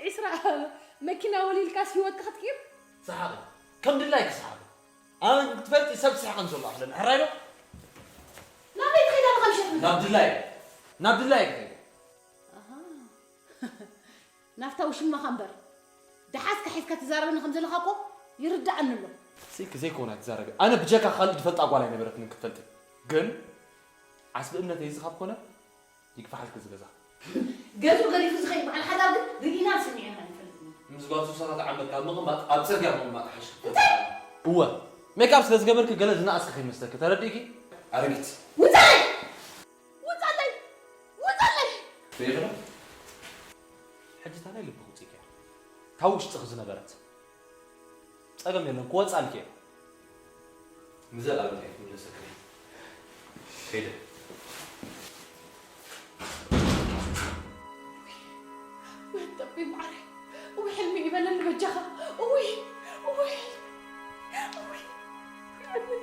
ዒስራ መኪና ወሊልካስ ህይወትካ ክትቅይር? ሰሓቂ። ከም ድላይ ክሰሓቂ። ኣነ ክትፈልጢ ሰብ ዝስሕቐን ዘሎ ኣፍለን። ሕራይ ዶ? ናበይ ትኸይድ ኣለኻ ምሸት? ናብ ድላይ። ናብ ድላይ ክኸይድ። ናፍታ ውሽማኻ እምበር ደሓስካ ሒዝካ ትዛረበኒ ከም ዘለኻ እኮ ይርድኣኒ ኣሎ። ስክ ዘይኮነ ትዛረቢ። ኣነ ብጀካ ካልእ ዝፈልጣ ጓል ኣይነበረትንን ክትፈልጢ። ግን ዓስቢ እምነተይ እዚ ካብ ኮነ ይግፋሓልኪ እዚ ገዛ። ገዝኡ ገዲፉ ዝኸይድ በዓል ሓዳር ግን ርኢናን ሰሚዕናን ኣይንፈልጥን ኢና። ምስ ጓል ሱሳ ተዓመት ካብ ምቕማጥ ኣብ ጽርግያ ምቕማጥ ሓይሽ ክትፈልጢ። እንታይ? እወ ሜክኣፕ ስለ ዝገበርኪ ገለ ዝነኣስኪ ከይመስለኪ ተረዲእኪ? ኣረጊት። ውጻለይ! ውጻለይ! ውጻለይ! ዶ ይኽእል? ሕጂ እታ ናይ ልብኺ ውጽኢኪ እያ። እታ ውሽጥኺ ዝነበረት ጸገም የለን ክወጻልኪ እየ። ንዘለኣለም ኣይክምለሰክን እየ። ከይደ። ወይ ጠቢ ማዕረ ወይ ሕልሚ ይበለኒ በጃኻ ወይ